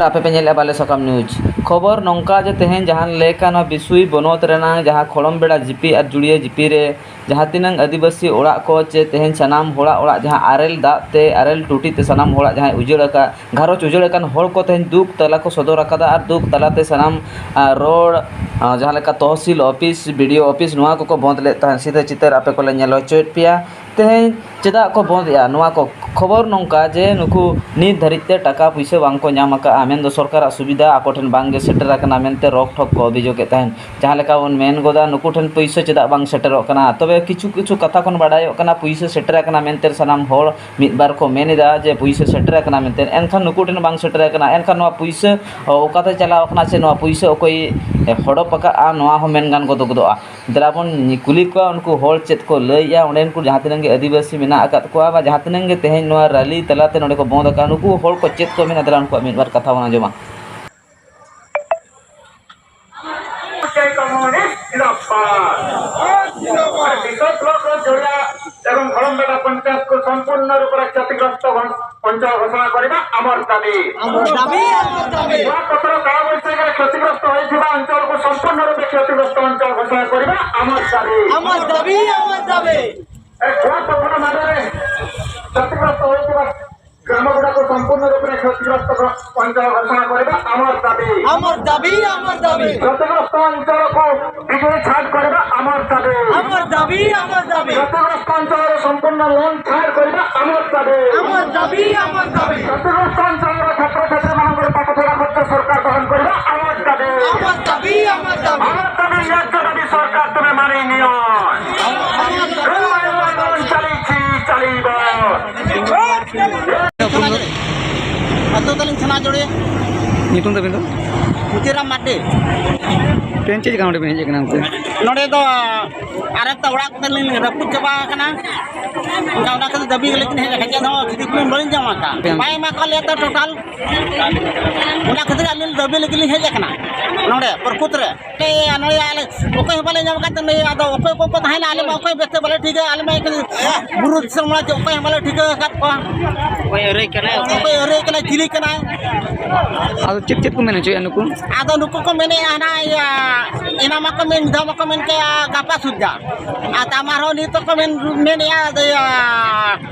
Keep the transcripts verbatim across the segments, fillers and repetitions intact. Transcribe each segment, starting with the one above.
ᱟᱯᱮ ᱯᱮ ᱧᱮᱞᱮᱫᱼᱟ ᱵᱟᱞᱮ ᱥᱟᱠᱟᱢ ᱱᱤᱭᱩᱡᱽ᱾ ᱠᱷᱚᱵᱚᱨ ᱱᱚᱝᱠᱟ ᱡᱮ ᱛᱮᱦᱮᱧ ᱡᱟᱦᱟᱸ ᱞᱮᱠᱟ ᱱᱚᱣᱟ ᱵᱤᱥᱩᱭ ᱵᱚᱱᱚᱛ ᱨᱮᱱᱟᱜ ᱡᱟᱦᱟᱸ ᱠᱷᱚᱲᱚᱢ ᱵᱮᱲᱟ ᱡᱤᱯᱤ ᱟᱨ ᱡᱩᱲᱤᱭᱟᱹ ᱡᱤᱯᱤ ᱨᱮ ᱡᱟᱦᱟᱸ ᱛᱤᱱᱟᱹᱝ ᱟᱹᱫᱤᱵᱟᱹᱥᱤ ᱚᱲᱟᱜ ᱠᱚ ᱪᱮ ᱛᱮᱦᱮᱧ ᱥᱟᱱᱟᱢ ᱦᱚᱲᱟᱜ ᱚᱲᱟᱜ ᱡᱟᱦᱟᱸ ᱟᱨᱮᱞ ᱫᱟᱜ ᱛᱮ, ᱟᱨᱮᱞ ᱴᱩᱴᱤ ᱛᱮ ᱥᱟᱱᱟᱢ ᱦᱚᱲᱟᱜ ᱡᱟᱦᱟᱸ ᱩᱡᱟᱹᱲ ᱟᱠᱟᱫ, ᱜᱷᱟᱨᱚᱸᱡᱽ ᱩᱡᱟᱹᱲ ᱟᱠᱟᱱ ᱦᱚᱲ ᱠᱚ ᱛᱮᱦᱮᱧ ᱫᱩᱠ ᱛᱟᱞᱟ ᱠᱚ ᱥᱚᱫᱚᱨ ᱟᱠᱟᱫᱟ ᱟᱨ ᱫᱩᱠ ᱛᱟᱞᱟᱛᱮ ᱥᱟᱱᱟᱢ, ᱟᱨ ᱨᱚᱲ, ᱟᱨ ᱡᱟᱦᱟᱸ ᱞᱮᱠᱟ tehsil office, B D O office, ᱱᱚᱣᱟ ᱠᱚᱠᱚ ᱵᱚᱸᱫᱽ ᱞᱮᱫ ᱛᱟᱦᱮᱸᱫ᱾ ᱥᱤᱫᱷᱟᱹ ᱪᱤᱛᱟᱹᱨ ᱟᱯᱮ ᱠᱚᱞᱮ ᱧᱮᱞ ᱦᱚᱪᱚᱭᱮᱫ ᱯᱮᱭᱟ᱾ ᱛᱮᱦᱮᱧ ᱪᱮᱫᱟᱜ ᱠᱚ ᱵᱚᱸᱫᱽ ᱮᱫᱼᱟ ᱱᱚᱣᱟ ᱠᱚ? ᱠᱷᱚᱵᱚᱨ ᱱᱚᱝᱠᱟ ᱡᱮ ᱱᱩᱠᱩ ᱱᱤᱛ ᱫᱷᱟᱹᱨᱤᱡ ᱛᱮ ᱴᱟᱠᱟ ᱯᱩᱭᱥᱟᱹ ᱵᱟᱝ ᱠᱚ ᱧᱟᱢ ᱟᱠᱟᱫᱼᱟ, ᱢᱮᱱᱫᱚ ᱥᱚᱨᱠᱟᱨᱟᱜ ᱥᱩᱵᱤᱫᱷᱟ ᱟᱠᱚ ᱴᱷᱮᱱ ᱵᱟᱝ ᱜᱮ ᱥᱮᱴᱮᱨ ᱟᱠᱟᱱᱟ ᱢᱮᱱᱛᱮ ᱨᱚᱠ ᱴᱷᱚᱠ ᱠᱚ ᱚᱵᱷᱤᱡᱳᱜᱽ ᱮᱫ ᱛᱟᱦᱮᱸᱫ᱾ ᱡᱟᱦᱟᱸ ᱞᱮᱠᱟ ᱵᱚᱱ ᱢᱮᱱ ᱜᱚᱫᱟ, ᱱᱩᱠᱩ ᱴᱷᱮᱱ ᱯᱩᱭᱥᱟᱹ ᱪᱮᱫᱟᱜ ᱵᱟᱝ ᱥᱮᱴᱮᱨᱚᱜ ᱠᱟᱱᱟ? ᱛᱚᱵᱮ ᱠᱤᱪᱷᱩ ᱠᱤᱪᱷᱩ ᱠᱟᱛᱷᱟ ᱠᱷᱚᱱ ᱵᱟᱰᱟᱭᱚᱜ ᱠᱟᱱᱟ, ᱯᱩᱭᱥᱟᱹ ᱥᱮᱴᱮᱨ ᱟᱠᱟᱱᱟ ᱢᱮᱱᱛᱮ ᱥᱟᱱᱟᱢ ᱦᱚᱲ ᱢᱤᱫ ᱵᱟᱨ ᱠᱚ ᱢᱮᱱ ᱮᱫᱟ ᱡᱮ ᱯᱩᱭᱥᱟᱹ ᱥᱮᱴᱮᱨ ᱟᱠᱟᱱᱟ ᱢᱮᱱᱛᱮ, ᱮᱱᱠᱷᱟᱱ ᱱᱩᱠᱩ ᱴᱷᱮᱱ ᱵᱟᱝ ᱥᱮᱴᱮᱨ ᱟᱠᱟᱱᱟ᱾ ᱮᱱᱠᱷᱟᱱ ᱱᱚᱣᱟ ᱯᱩᱭᱥᱟᱹ ᱚᱠᱟᱛᱮ ᱪᱟᱞᱟᱣ ᱟᱠᱟᱱᱟ ᱥᱮ ᱱᱚᱣᱟ ᱯᱩᱭᱥᱟᱹ ᱚᱠᱚᱭ ᱦᱚᱰᱚᱯ ᱟᱠᱟᱫᱼᱟ, ᱱᱚᱣᱟ ᱦᱚᱸ ᱢᱮᱱ ᱜᱟᱱ ᱜᱚᱫᱚᱜ ᱜᱚᱫᱚᱜᱼᱟ᱾ ᱫᱮᱞᱟ ᱵᱚᱱ ᱠᱩᱞᱤ ᱠᱚᱣᱟ, ᱩᱱᱠᱩ ᱦᱚᱲ ᱪᱮᱫ ᱠᱚ ᱞᱟᱹᱭᱮᱫᱼᱟ, ᱚᱸᱰᱮᱱ ᱠᱚ ᱡᱟᱦᱟᱸ ᱛᱤᱱᱟᱹᱜ ᱜᱮ ᱟᱹᱫᱤᱵᱟᱹᱥᱤ ᱢᱮᱱᱟᱜ ᱟᱠᱟᱫ ᱠᱚᱣᱟ ᱵᱟ ᱡᱟᱦᱟᱸ ᱛᱤᱱᱟᱹᱜ ᱜᱮ ᱛᱮᱦᱮᱧ ᱱᱚᱣᱟ ᱨᱟᱞᱤ ᱛᱟᱞᱟᱛᱮ ᱱᱚᱰᱮ ᱠᱚ ᱵᱚᱸᱫ ᱟᱠᱟᱫ, ᱱᱩᱠᱩ ᱦᱚᱲ ᱠᱚ ᱪᱮᱫ ᱠᱚ ᱢᱮᱱᱟ, ᱫᱮᱞᱟ ᱩᱱᱠᱩᱣᱟᱜ ᱢᱤᱫ ᱵᱟᱨ ᱠᱟᱛᱷᱟ ᱵᱚᱱ ᱟᱸᱡᱚᱢᱟ᱾ ᱡᱟᱭ ᱠᱚᱢᱩᱱᱤᱥᱴ ᱡᱤᱱᱫᱟᱵᱟᱫ। ᱟᱨ ᱵᱤᱥᱚᱫ ᱵᱞᱚᱠ ᱨᱮ ᱡᱚᱲᱤᱭᱟ ᱮᱵᱚᱝ ᱦᱚᱲᱚᱢᱵᱮᱲᱟ ᱯᱚᱧᱪᱟᱭᱮᱛ କୁ ସମ୍ପୂର୍ଣ୍ଣ ରୂପରେ କ୍ଷତିଗ୍ରସ୍ତ ଅଞ୍ଚଳ ଘୋଷଣା କରିବା ଆମର ଦାବି। ଆମର ଦାବି, ଆମର ଦାବି। ନୂଆ ପତ୍ର କାଳବୈଶାଖୀରେ କ୍ଷତିଗ୍ରସ୍ତ ହୋଇଥିବା ଅଞ୍ଚଳକୁ ସମ୍ପୂର୍ଣ୍ଣ ରୂପେ କ୍ଷତିଗ୍ରସ୍ତ ଅଞ୍ଚଳ ଘୋଷଣା କରିବା ଆମର ଦାବି। ଆମର ଦାବି, ଆମର ଦାବି। ଏ ନୂଆ ପତ୍ର ମାଡ଼ରେ କ୍ଷତିଗ୍ରସ୍ତ ହୋଇଥିବା ଗ୍ରାମଗୁଡ଼ାକୁ ସମ୍ପୂର୍ଣ୍ଣ ରୂପରେ କ୍ଷତିଗ୍ରସ୍ତ ଅଞ୍ଚଳ ଘୋଷଣା କରିବା ଆମର ଦାବି। ଆମର ଦାବି, ଆମର ଦାବି। କ୍ଷତିଗ୍ରସ୍ତ ଅଞ୍ଚଳକୁ ବିଜୁଳି ଛାଡ଼ କରିବା ଆମର ଦାବି। ଆମର ଦାବି, ଆମର ଦାବି। କ୍ଷତିଗ୍ରସ୍ତ ଅଞ୍ଚଳର ସମ୍ପୂର୍ଣ୍ଣ ଲୋନ୍ ଛାଡ଼ କରିବା ଆମର ଦାବି। ଆମର ଦାବି, ଆମର ଦାବି। କ୍ଷତିଗ୍ରସ୍ତ ଅଞ୍ଚଳର ଛାତ୍ରଛାତ୍ରୀମାନଙ୍କର ପାଠପଢ଼ା ଖର୍ଚ୍ଚ ସରକାର ବହନ କରିବା ଆମର ଦାବି। ଆମର ଦାବି, ଆମର ଦାବି। ଆମର ଦାବି, ନ୍ୟାୟ୍ୟ ଦାବି ସରକାର ତୁମେ ମାନି ନିଅ। ଆମର ଲୋନ୍ ଚାଲିଛି, ଚାଲିବ। ᱟᱹᱛᱩ ᱛᱟᱹᱞᱤᱧ ᱛᱷᱟᱱᱟ ᱡᱳᱲᱮ᱾ ᱧᱩᱛᱩᱢ ᱛᱟᱵᱤᱱ ᱫᱚ? ᱢᱩᱛᱤᱨᱟᱢ ᱢᱟᱨᱰᱤ᱾ ᱛᱮᱦᱮᱧ ᱪᱮᱫ ᱞᱮᱠᱟ ᱱᱚᱰᱮ ᱵᱤᱱ ᱦᱮᱡ ᱟᱠᱟᱱᱟ ᱚᱱᱛᱮ? ᱱᱚᱰᱮ ᱫᱚ ᱟᱨ ᱮᱠᱴᱟ ᱚᱲᱟᱜ ᱠᱚᱛᱮ ᱞᱤᱧ ᱨᱟᱹᱯᱩᱫ ᱪᱟᱵᱟ ᱟᱠᱟᱱᱟ᱾ ᱚᱱᱠᱟ ᱚᱱᱟ ᱠᱷᱟᱹᱛᱤᱨ ᱫᱟᱹᱵᱤ ᱞᱟᱹᱜᱤᱫ ᱞᱤᱧ ᱦᱮᱡ ᱟᱠᱟᱱᱟ, ᱪᱮᱫ ᱦᱚᱸ ᱠᱷᱚᱛᱤ ᱯᱩᱨᱚᱱ ᱵᱟᱹᱞᱤᱧ ᱧᱟᱢ ᱟᱠᱟᱫᱼᱟ᱾ ᱵᱟᱭ ᱮᱢᱟ ᱠᱟᱜ ᱞᱮᱭᱟ ᱛᱚ ᱴᱳᱴᱟᱞ᱾ ᱚᱱᱟ ᱠᱷᱟᱹᱛᱤᱨ ᱟᱹᱞᱤᱧ ᱫᱟᱹᱵᱤ ᱞᱟᱹᱜᱤᱫ ᱞᱤᱧ ᱦᱮᱡ ᱟᱠᱟᱱᱟ ᱱᱚᱰᱮ ᱯᱨᱚᱠᱩᱛ ᱨᱮ᱾ ᱱᱚᱰᱮ ᱟᱞᱮ ᱚᱠᱚᱭ ᱦᱚᱸ ᱵᱟᱞᱮ ᱧᱟᱢ ᱟᱠᱟᱫ ᱛᱮ, ᱟᱫᱚ ᱚᱠᱚᱭ ᱚᱠᱚᱭ ᱠᱚ ᱛᱟᱦᱮᱱᱟ, ᱟᱞᱮ ᱢᱟ ᱚᱠᱚᱭ ᱵᱮᱥᱛᱮ ᱵᱟᱞᱮ ᱴᱷᱤᱠᱟ, ᱟᱞᱮ ᱢᱟ ᱮᱠᱷᱮᱱ ᱵᱩᱨᱩ ᱫᱤᱥᱚᱢ ᱚᱲᱟᱜ ᱪᱮ ᱚᱠᱚᱭ ᱦᱚᱸ ᱵᱟᱞᱮ ᱴᱷᱤᱠᱟᱹ ᱟᱠᱟᱫ ᱠᱚᱣᱟ᱾ ᱮᱲᱮ ᱠᱟᱱᱟᱭ᱾ ᱚᱠᱚᱭ ᱮᱲᱮ ᱠᱟᱱᱟᱭ, ᱪᱤᱞᱤ ᱠᱟᱱᱟᱭ? ᱟᱫᱚ ᱪᱮᱫ, ᱪᱮᱫ ᱠᱚ ᱢᱮᱱ ᱦᱚᱪᱚᱭᱮᱫᱼᱟ ᱱᱩᱠᱩ? ᱟᱫᱚ ᱱᱩᱠᱩ ᱠᱚ ᱢᱮᱱᱮᱫᱼᱟ ᱦᱟᱱᱟ ᱤᱭᱟᱹ, ᱮᱱᱟ ᱢᱟᱠᱚ ᱢᱮᱱ, ᱢᱤᱫ ᱫᱷᱟᱣ ᱢᱟᱠᱚ ᱢᱮᱱ ᱠᱮᱜᱼᱟ ᱜᱟᱯᱟ ᱥᱩᱫᱽᱫᱷᱟ, ᱟᱨ ᱛᱟᱢᱟᱨ ᱦᱚᱸ ᱱᱤᱛᱚᱜ ᱠᱚ ᱢᱮᱱ, ᱢᱮᱱᱮᱫᱼᱟ ᱟᱫᱚ ᱤᱭᱟᱹ,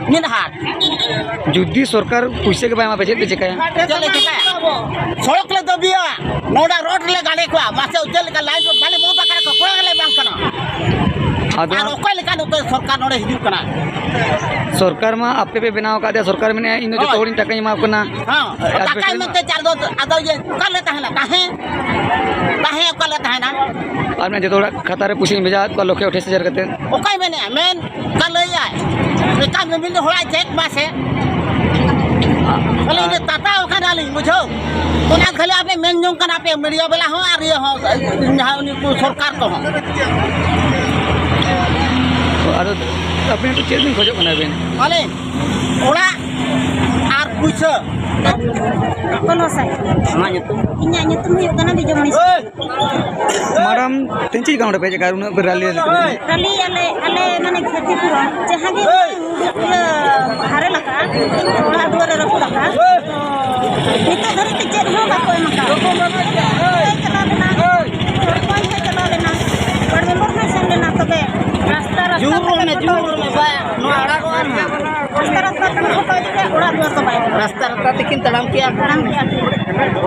ᱢᱤᱫ ᱦᱟᱴ᱾ ᱡᱩᱫᱤ ᱥᱚᱨᱠᱟᱨ ᱯᱩᱭᱥᱟᱹ ᱜᱮ ᱵᱟᱭ ᱮᱢᱟ ᱯᱮ, ᱪᱮᱫ ᱯᱮ ᱪᱮᱠᱟᱭᱟ? ᱪᱮᱫ ᱞᱮ ᱪᱮᱠᱟᱭᱟ? ᱥᱚᱲᱚᱠ ᱞᱮ ᱫᱟᱹᱵᱤᱭᱟ, ᱱᱚᱰᱮ ᱨᱳᱰ ᱞᱮ ᱜᱟᱰᱮ ᱠᱚᱣᱟ, ᱢᱟᱥᱮ ᱪᱮᱫ ᱞᱮᱠᱟ ᱞᱟᱭᱤᱱ ᱠᱚ ᱵᱟᱞᱮ ᱵᱚᱱᱫ ᱟᱠᱟᱫᱟ, ᱠᱚ ᱠᱚᱭᱚᱜ ᱞᱮ ᱵᱟᱝ ᱠᱟᱱᱟ᱾ ᱟᱫᱚ ᱟᱨ ᱚᱠᱚᱭ ᱞᱮᱠᱟᱱ ᱚᱠᱚᱭ ᱥᱚᱨᱠᱟᱨ ᱱᱚᱰᱮ ᱦᱤᱡᱩᱜ ᱠᱟᱱᱟ? ᱥᱚᱨᱠᱟᱨ ᱢᱟ ᱟᱯᱮ ᱯᱮ ᱵᱮᱱᱟᱣ ᱟᱠᱟᱫᱮᱭᱟ, ᱥᱚᱨᱠᱟᱨ ᱢᱮᱱᱮᱫᱼᱟ ᱤᱧ ᱫᱚ ᱡᱚᱛᱚ ᱦᱳᱭ᱾ ᱦᱚᱲᱤᱧ ᱴᱟᱠᱟᱧ ᱮᱢᱟ ᱠᱚ ᱠᱟᱱᱟ᱾ ᱦᱮᱸ, ᱟᱨ ᱴᱟᱠᱟᱭ ᱯᱮ ᱢᱮᱱᱛᱮ ᱪᱟᱨ ᱫᱚ ᱟᱫᱚ ᱤᱭᱟᱹ ᱚᱠᱟ ᱞᱮ ᱛᱟᱦᱮᱱᱟ? ᱛᱟᱦᱮᱸ, ᱛᱟᱦᱮᱸ ᱚᱠᱟ ᱞᱮ ᱛᱟᱦᱮᱱᱟ? ᱟᱨ ᱢᱮᱱ ᱡᱚᱛᱚ ᱦᱚᱲᱟᱜ ᱠᱷᱟᱛᱟ ᱨᱮ ᱯᱩᱭᱥᱟᱹᱧ ᱵᱷᱮᱡᱟ ᱟᱫ ᱠᱚᱣᱟ ᱞᱚᱠᱷᱮ ᱟᱴᱷᱟᱥ ᱦᱟᱡᱟᱨ ᱠᱟᱛᱮ᱾ ᱚᱠᱚᱭ ᱢᱮᱱᱮᱫᱼᱟ? ᱢᱮᱱ ᱚᱠᱟ ᱞᱟᱹᱭᱟᱭ? ᱮᱠᱟᱞ ᱢᱤᱢᱤᱫ ᱦᱚᱲᱟᱜ ᱪᱮᱠ ᱢᱟᱥᱮ᱾ ᱠᱷᱟᱹᱞᱤ ᱤᱧ ᱫᱚ ᱛᱟᱛᱟᱣ ᱠᱟᱱᱟᱞᱤᱧ, ᱵᱩᱡᱷᱟᱹᱣ? ᱚᱱᱟ ᱠᱷᱟᱹᱞᱤ ᱟᱯᱮ ᱢᱮᱱ ᱡᱚᱝ ᱠᱟᱱᱟ ᱯᱮ, ᱢᱤᱰᱤᱭᱟ ᱵᱟᱞᱟ ᱦᱚᱸ ᱟᱨ ᱤᱭᱟᱹ ᱦᱚᱸ, ᱡᱟᱦᱟᱸ ᱩᱱᱤ ᱠᱚ ᱥᱚᱨᱠᱟᱨ ᱠᱚᱦᱚᱸ᱾ ᱟᱫᱚ ᱟᱵᱮᱱ ᱫᱚ ᱪᱮᱫ ᱵᱮᱱ ᱠᱷᱚᱡᱚᱜ ᱠᱟᱱᱟ ᱟᱵᱮᱱ? ᱟᱞᱮ ᱚᱲᱟᱜ ᱟᱨ ᱯᱩᱭᱥᱟᱹ᱾ ᱯᱚᱱᱨᱚ ᱥᱟᱭ᱾ ᱟᱢᱟᱜ ᱧᱩᱛᱩᱢ? ᱤᱧᱟᱹᱜ ᱧᱩᱛᱩᱢ ᱦᱩᱭᱩᱜ ᱠᱟᱱᱟ ᱵᱤᱡᱚᱭᱢᱚᱬᱤ ᱥᱚᱨᱮᱱ᱾ ᱢᱟᱰᱟᱢ, ᱛᱮᱦᱮᱧ ᱪᱮᱫ ᱞᱮᱠᱟ ᱱᱚᱰᱮ ᱯᱮ ᱦᱮᱡ ᱟᱠᱟᱱᱟ? ᱩᱱᱟᱹᱜ ᱯᱮ ᱨᱟᱞᱤ ᱞᱮᱫᱟ? ᱨᱟᱞᱤ ᱟᱞᱮ, ᱟᱞᱮ ᱢᱟᱱᱮ ᱠᱷᱮᱛᱤ ᱯᱩᱨᱚᱱ, ᱡᱟᱦᱟᱸ ᱜᱮ ᱦᱩᱲᱩ ᱤᱭᱟᱹ ᱦᱟᱨᱮ ᱞᱟᱜᱟᱜᱼᱟ, ᱚᱲᱟᱜ ᱫᱩᱣᱟᱹᱨ ᱨᱮ ᱨᱟᱹᱯᱩᱫ ᱟᱠᱟᱫᱼᱟ, ᱛᱚ ᱱᱤᱛᱚᱜ ᱫᱷᱟᱹᱨᱤᱡ ᱛᱮ ᱪᱮᱫ ᱦᱚᱸ ᱵᱟᱠᱚ ᱮᱢ ᱟᱠᱟᱫᱼᱟ᱾ ᱮᱢ ᱟᱠᱟᱫᱼᱟ᱾ ᱪᱟᱞᱟᱣ ᱞᱮᱱᱟ, ᱥᱚᱨᱯᱚᱧᱪ ᱦᱚᱸ ᱪᱟᱞᱟᱣ ᱞᱮᱱᱟ, ᱣᱟᱨᱰ ᱢᱮᱢᱵᱟᱨ ᱦᱚᱸᱭ ᱥᱮᱱ ᱞᱮᱱᱟ, ᱛᱚᱵᱮ ᱨᱟᱥᱛᱟ, ᱨᱟᱥᱛᱟ ᱡᱳᱨ ᱨᱚᱲ ᱛᱮᱞᱮ ᱢᱮ, ᱯᱷᱳᱴᱳ ᱡᱳᱨ ᱨᱚᱲ ᱢᱮ, ᱵᱟᱭ, ᱱᱚᱣᱟ ᱟᱲᱟᱜᱚᱜᱼᱟ ᱱᱟᱦᱟᱜ᱾ ᱨᱟᱥᱛᱟ, ᱨᱟᱥᱛᱟ ᱛᱮᱞᱮ ᱯᱷᱳᱴᱳ ᱤᱫᱤ ᱠᱮᱫ, ᱚᱲᱟᱜ ᱫᱩᱣᱟᱹᱨ ᱠᱚ ᱵᱟᱭ ᱮᱢ ᱟᱠᱟᱫᱼᱟ᱾ ᱨᱟᱥᱛᱟ, ᱨᱟᱥᱛᱟ ᱛᱮᱠᱤᱱ ᱛᱟᱲᱟᱢ ᱠᱮᱜᱼᱟ᱾ ᱛᱟᱲᱟᱢ ᱠᱮᱜᱼᱟ ᱠᱤᱱ᱾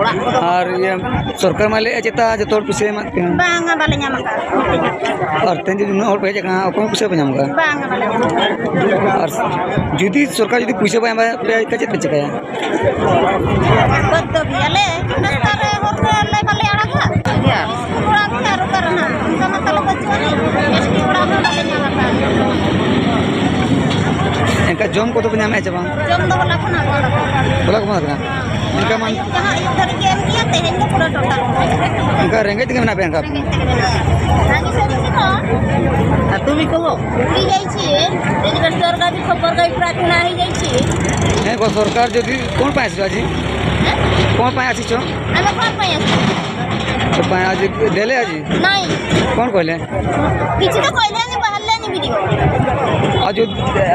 ᱚᱲᱟᱜ ᱠᱚᱫᱚ ᱟᱨ ᱤᱭᱟᱹ, ᱥᱚᱨᱠᱟᱨ ᱢᱟ ᱞᱟᱹᱭᱮᱫᱼᱟ ᱪᱮᱛᱟ ᱡᱚᱛᱚ ᱦᱚᱲ ᱯᱩᱭᱥᱟᱹᱭ ᱮᱢᱟᱫ ᱯᱮᱭᱟ᱾ ᱵᱟᱝᱟ, ᱵᱟᱞᱮ ᱧᱟᱢ ᱟᱠᱟᱫᱼᱟ᱾ ᱟᱨ ᱛᱮᱦᱮᱧ ᱡᱩᱫᱤ ᱩᱱᱟᱹᱜ ᱦᱚᱲ ᱯᱮ ᱦᱮᱡ ᱟᱠᱟᱱᱟ, ᱚᱠᱚᱭ ᱦᱚᱸ ᱯᱩᱭᱥᱟᱹ ᱵᱟᱭ ᱧᱟᱢ ᱟᱠᱟᱫᱼᱟ᱾ ᱵᱟᱝᱟ, ᱵᱟᱞᱮ ᱧᱟᱢ ᱟᱠᱟᱫᱼᱟ᱾ ᱟᱨ ᱡᱩᱫᱤ ᱥᱚᱨᱠᱟᱨ ᱡᱩᱫᱤ ᱯᱩᱭᱥᱟᱹ ᱵᱟᱭ ᱮᱢᱟ ᱯᱮᱭᱟ, ᱮᱱᱠᱷᱟᱱ ᱪᱮᱫ ᱯᱮ ᱪᱮᱠᱟᱭᱟ? ᱵᱟᱫᱽᱫᱷᱚ ᱜᱮᱭᱟᱞᱮ, ᱨᱟᱥᱛᱟ ᱨᱮ ᱦᱚᱨ ᱨᱮ ᱞᱮ ᱵᱟᱞᱮ ᱟᱲᱟᱜᱟ᱾ ᱤᱥᱠᱩᱞ ᱚᱲᱟᱜ ᱜᱮ ᱟᱨ ᱚᱠᱟ ᱨᱮ ᱱᱟᱦᱟᱜ? ᱚᱱᱠᱟ ᱢᱟ ᱛᱟᱞᱮ ᱵᱟᱹᱪᱩᱜ ᱟᱹᱱᱤᱡ᱾ ᱮᱥ ᱴᱤ ᱚᱲᱟᱜ ᱦᱚᱸ ᱵᱟᱞᱮ ᱧᱟᱢ ᱟᱠᱟᱫᱼᱟ᱾ ᱮᱱᱠᱷᱟᱱ ᱡᱚᱢ ᱠᱚᱫᱚ ᱯᱮ ᱧᱟᱢᱮᱫᱼᱟ ᱪᱮ ᱵᱟᱝ? ᱡᱚᱢ ᱫᱚ ᱦᱚᱞᱟ ᱠᱷᱚᱱᱟᱜ ᱵᱚᱱᱫ ᱟᱠᱟᱱᱟ᱾ ᱦᱚᱞᱟ ᱠᱚ ᱵᱚᱱᱫ ᱟᱠᱟᱱᱟ? ᱮᱱᱠᱷᱟᱱ ᱢᱟ ᱟᱹᱭᱩᱵ ᱡᱟᱦᱟᱸ ᱟᱹᱭᱩᱵ ᱫᱷᱟᱹᱨᱤᱡ ᱜᱮ ᱮᱢ ᱠᱮᱜᱼᱟ, ᱛᱮᱦᱮᱧ ᱫᱚ ᱯᱩᱨᱟᱹ ᱴᱳᱴᱟᱞ᱾ ᱮᱱᱠᱷᱟᱱ ᱨᱮᱸᱜᱮᱡ ᱛᱮᱜᱮ ᱢᱮᱱᱟᱜ ᱯᱮᱭᱟ ᱮᱱᱠᱷᱟᱱ? ᱨᱮᱸᱜᱮᱡ ᱛᱮᱜᱮ ᱢᱮᱱᱟᱜ ᱞᱮᱭᱟ᱾ ᱨᱟᱺᱪᱤ ᱥᱮᱫ ᱨᱮᱜᱮ ᱛᱚ᱾ ᱟᱨ ᱛᱩᱢᱤ ᱠᱚ? ଉଡ଼ିଯାଇଛି। ଏଜବେଷ୍ଟର ବି ଖବର ଗାଡ଼ି ପୁରା କିଣା ହେଇଯାଇଛି। ନାଇଁ, କ'ଣ ସରକାର ଯଦି କ'ଣ ପାଇଁ ଆସିଛୁ ଆଜି? ଆଁ? କ'ଣ ପାଇଁ ଆସିଛ? ଆମେ କ'ଣ ପାଇଁ ଆସିଛୁ? କ'ଣ ପାଇଁ ଆଜି ଦେଲେ ଆଜି? ନାଇଁ। କ'ଣ କହିଲେ? କିଛି ତ କହିଲେନି, ବାହାରିଲେନି ବିରି। ଆଉ ଯେଉଁ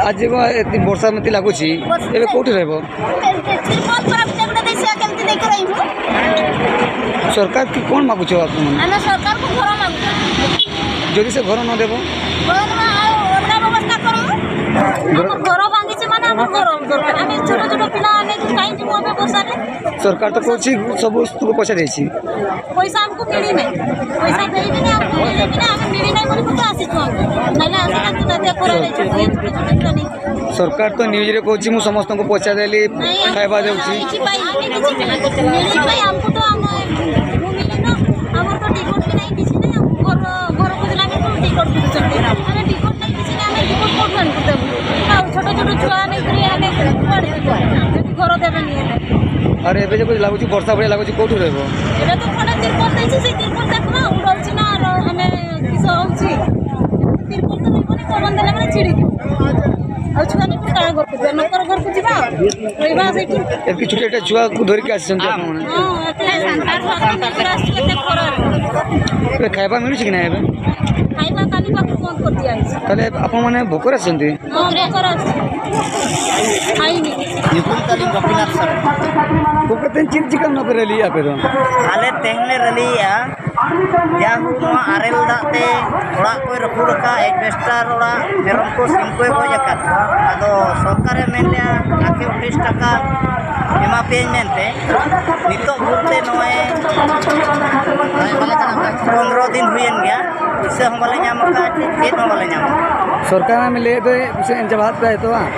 ଆଜି କ'ଣ ଏତେ ବର୍ଷା ଏମିତି ଲାଗୁଛି, ଏବେ କେଉଁଠି ରହିବ? ତିରପଲ ପରା ଗୋଟେ ଗୋଟେ ଦେଇ ସେ କେମିତି ନେଇକି ରହିବୁ? ସରକାର କି କ'ଣ ମାଗୁଛ ଆପଣମାନେ? ଆମେ ସରକାରକୁ ଘର ମାଗୁଛୁ। ଯଦି ସେ ଘର ନ ଦେବ? ଘର ଆଉ ଅଲଗା ବ୍ୟବସ୍ଥା କରିବୁ। ଘର ଭାଙ୍ଗିଛି ମାନେ ଆମର ଘର ଦରକାର। ଆମେ ଛୋଟ ଛୋଟ ପିଲା, ଆମେ କାହିଁ ଯିବୁ ଆମେ ବର୍ଷାରେ? ସରକାର ତ କହୁଛି ସବୁ ସ୍କୁଲକୁ ପଇସା ଦେଇଛି। ପଇସା ଆମକୁ ମିଳିନାହିଁ। ପଇସା ଦେଇବିନି, ଆମକୁ ମିଳିବିନି, ଆମେ ମିଳିନାହିଁ ବୋଲି ତ ଆସିଛୁ ଆମେ। ନହେଲେ ଆସିଥାନ୍ତୁ ନା, ଏତେ ଖରା ହେଇଛି, ଛୋଟ ଛୋଟ ଛୁଆ ନେଇ। ସରକାର ତ ନ୍ୟୁଜ୍ରେ କହୁଛି, "ମୁଁ ସମସ୍ତଙ୍କୁ ପଇସା ଦେଲି, ଖାଇବା ଦେଉଛି।" କିଛି ପାଇନି, କିଛି ମିଳିନି। ମିଳିନି ଭାଇ, ଆମକୁ ତ ଆମ ଭୂମି ନା, ଆମର ତ ଟିକଟ ବି ନାହିଁ, କିଛି ନାହିଁ। ଆମକୁ ଘର, ଘର ଖୋଜିଲା ବେଳକୁ ଟିକଟ ଖୋଜୁଛନ୍ତି। ଆମେ ଟିକଟ ନାହିଁ, କିଛି ନାହିଁ, ଆମେ ଟିକଟ କୋଉଠୁ ଆଣିକି ଦେବୁ? ଆଉ ଛୋଟ ଛୋଟ ଛୁଆ ନେଇକରି ଆମେ କୁଆଡ଼େ ଯିବୁ? ଯଦି ଘର ଦେବେନି ହେଲେ। ଆରେ ଏବେ ଯେମିତି ଲାଗୁଛି, ବର୍ଷା ଭଳିଆ ଲାଗୁଛି, କୋଉଠି ରହିବ? ଏବେ ତ ଖଣ୍ଡେ ତିରପଲ ଦେଇଛି, ସେଇ ତିରପଲ ଦେଖୁନ, ଉଡ଼ଉଛି ନା, ର-, ଆମେ କିସ ହଉଛି? ତିରପଲ ତ ରହିବନି, ପବନ ଦେଲା ମାନେ ଛିଡ଼ିଯିବ। ଆଉ ଛୁଆ ନେଇକି କାହା ଘରକୁ ଯିବା? ନକର ଘରକୁ ଯିବା ଆଉ। ରହିବା ସେଇଠି। ଏମିତି ଛୋଟ ଛୋଟ ଛୁଆକୁ ଧରିକି ଆସିଛନ୍ତି ଆପଣମାନେ? ହଁ, ଏତେ ସାତ ଆଠ ଆସିଛୁ, ଏତେ ଖରାରେ। ଏବେ ଖାଇବା ମିଳୁଛି କି ନାହିଁ ଏବେ? ଖାଇବା କାଲି ପାଖରୁ ବନ୍ଦ କରିଦିଆହେଇଛି। ତାହେଲେ ଆପଣମାନେ ଭୋକରେ ଅଛନ୍ତି? ହଁ, ଭୋକରେ ଆସିଛୁ। ଖାଇନି। ᱧᱩᱛᱩᱢ ᱛᱟᱹᱞᱤᱧ ᱜᱳᱯᱤᱱᱟᱛᱷ ᱥᱚᱨᱮᱱ᱾ ᱜᱚᱢᱠᱮ, ᱛᱮᱦᱮᱧ ᱪᱮᱫ ᱪᱤᱠᱟᱹ ᱱᱚᱣᱟ ᱯᱮ ᱨᱮᱞᱤᱭᱮᱫᱼᱟ ᱟᱯᱮ ᱫᱚ? ᱟᱞᱮ ᱛᱮᱦᱮᱧ ᱞᱮ ᱨᱮᱞᱤᱭᱮᱫᱼᱟ, ᱡᱟᱦᱳ ᱱᱚᱣᱟ ᱟᱨᱮᱞ ᱫᱟᱜ ᱛᱮ ᱚᱲᱟᱜ ᱠᱚᱭ ᱨᱟᱹᱯᱩᱫ ᱟᱠᱟᱫ, ᱮᱰᱵᱮᱥᱴᱟᱨ ᱚᱲᱟᱜ, ᱢᱮᱨᱚᱢ ᱠᱚ, ᱥᱤᱢ ᱠᱚᱭ ᱜᱚᱡ ᱟᱠᱟᱫ ᱠᱚᱣᱟ᱾ ᱟᱫᱚ ᱥᱚᱨᱠᱟᱨᱮ ᱢᱮᱱ ᱞᱮᱫᱼᱟ ᱞᱟᱠᱷᱮ ᱩᱱᱤᱥ ᱴᱟᱠᱟ ᱮᱢᱟ ᱯᱮᱭᱟᱹᱧ ᱢᱮᱱᱛᱮ᱾ ᱱᱤᱛᱚᱜ ᱵᱷᱳᱨ ᱛᱮ ᱱᱚᱜᱼᱚᱭ ᱯᱚᱱᱨᱚ ᱫᱤᱱ ᱦᱩᱭᱮᱱ ᱜᱮᱭᱟ, ᱯᱩᱭᱥᱟᱹ ᱦᱚᱸ ᱵᱟᱞᱮ ᱧᱟᱢ ᱟᱠᱟᱫᱼᱟ, ᱪᱮᱫ ᱦᱚᱸ ᱵᱟᱞᱮ ᱧᱟᱢ ᱟᱠᱟᱫᱼᱟ᱾ ᱥᱚᱨᱠᱟᱨ ᱢᱟ ᱞᱟᱹᱭᱮᱫ ᱫᱚᱭ ᱯᱩᱭᱥᱟᱹ ᱮᱢ ᱪᱟᱵᱟ ᱟᱫ ᱯᱮᱭᱟ ᱛᱚ ᱵᱟᱝ?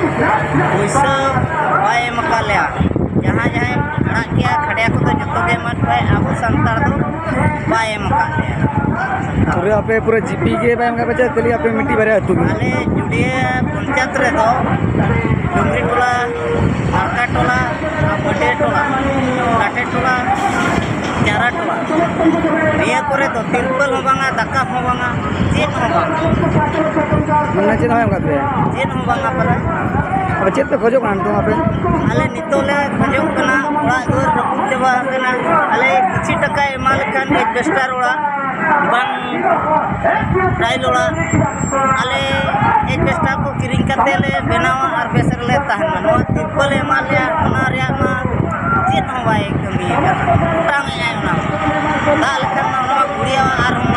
ᱯᱩᱭᱥᱟᱹ ᱵᱟᱭ ᱮᱢ ᱟᱠᱟᱫ ᱞᱮᱭᱟ᱾ ᱡᱟᱦᱟᱸ ᱡᱟᱦᱟᱸᱭ ᱟᱲᱟᱜ ᱠᱮᱜᱼᱟ, ᱠᱷᱟᱰᱭᱟ ᱠᱚᱫᱚ ᱡᱚᱛᱚ ᱜᱮ ᱮᱢᱟᱫ ᱠᱚᱣᱟᱭ, ᱟᱵᱚ ᱥᱟᱱᱛᱟᱲ ᱫᱚ ᱵᱟᱭ ᱮᱢ ᱟᱠᱟᱫ ᱞᱮᱭᱟ᱾ ᱯᱩᱨᱟᱹ ᱟᱯᱮ ᱯᱩᱨᱟᱹ ᱡᱤᱯᱤ ᱜᱮ ᱵᱟᱭ ᱮᱢ ᱟᱠᱟᱫ ᱯᱮᱭᱟ, ᱠᱷᱟᱹᱞᱤ ᱟᱯᱮ ᱢᱤᱫᱴᱤᱡ ᱵᱟᱨᱭᱟ ᱟᱹᱛᱩ ᱜᱮ? ᱟᱞᱮ ᱡᱩᱰᱤᱭᱟᱹ ᱯᱚᱧᱪᱟᱭᱮᱛ ᱨᱮᱫᱚ ᱰᱩᱝᱜᱽᱨᱤ ᱴᱚᱞᱟ, ᱟᱲᱠᱟ ᱴᱚᱞᱟ, ᱟᱨ ᱢᱟᱹᱰᱤᱭᱟᱹ ᱴᱚᱞᱟ, ᱞᱟᱴᱷᱮ ᱴᱚᱞᱟ, ᱪᱟᱨᱟ ᱴᱚᱞᱟ, ᱱᱤᱭᱟᱹ ᱠᱚᱨᱮ ᱫᱚ ᱛᱤᱨᱯᱚᱞ ᱦᱚᱸ ᱵᱟᱝᱟ, ᱫᱟᱠᱟ ᱦᱚᱸ ᱵᱟᱝᱟ, ᱪᱮᱫ ᱦᱚᱸ ᱵᱟᱝᱟ᱾ ᱢᱟᱱᱮ ᱪᱮᱫ ᱦᱚᱸ ᱵᱟᱭ ᱮᱢ ᱟᱠᱟᱫ ᱯᱮᱭᱟ? ᱪᱮᱫ ᱦᱚᱸ ᱵᱟᱝᱟ ᱯᱟᱞᱮ᱾ ᱟᱫᱚ ᱪᱮᱫ ᱯᱮ ᱠᱷᱚᱡᱚᱜ ᱠᱟᱱᱟ ᱱᱤᱛᱚᱝ ᱟᱯᱮ? ᱟᱞᱮ ᱱᱤᱛᱚᱜ ᱞᱮ ᱠᱷᱚᱡᱚᱜ ᱠᱟᱱᱟ, ᱚᱲᱟᱜ ᱫᱩᱣᱟᱹᱨ ᱨᱟᱹᱯᱩᱫ ᱪᱟᱵᱟ ᱟᱠᱟᱱᱟ᱾ ᱟᱞᱮ ᱠᱤᱪᱷᱩ ᱴᱟᱠᱟᱭ ᱮᱢᱟ ᱞᱮᱠᱷᱟᱱ ᱮᱰᱵᱮᱥᱴᱟᱨ ᱚᱲᱟᱜ, ᱵᱟᱝ ᱴᱟᱭᱤᱞ ᱚᱲᱟᱜ, ᱟᱞᱮ ᱮᱡᱵᱮᱥᱴᱟᱨ ᱠᱚ ᱠᱤᱨᱤᱧ ᱠᱟᱛᱮ ᱞᱮ ᱵᱮᱱᱟᱣᱟ ᱟᱨ ᱵᱮᱥ ᱨᱮᱞᱮ ᱛᱟᱦᱮᱱᱟ᱾ ᱱᱚᱣᱟ ᱛᱤᱨᱯᱚᱞ ᱮ ᱮᱢᱟᱫ ᱞᱮᱭᱟ, ᱚᱱᱟ ᱨᱮᱭᱟᱜ ᱢᱟ ᱪᱮᱫ ᱦᱚᱸ ᱵᱟᱭ ᱠᱟᱹᱢᱤᱭᱮᱫᱟ, ᱚᱴᱟᱝ ᱮᱫᱟᱭ ᱚᱱᱟ ᱢᱟ᱾ ᱫᱟᱜ ᱞᱮᱠᱷᱟᱱ ᱢᱟ ᱚᱱᱟ ᱢᱟ ᱜᱩᱲᱤᱭᱟᱹᱣᱟ ᱟᱨᱦᱚᱸ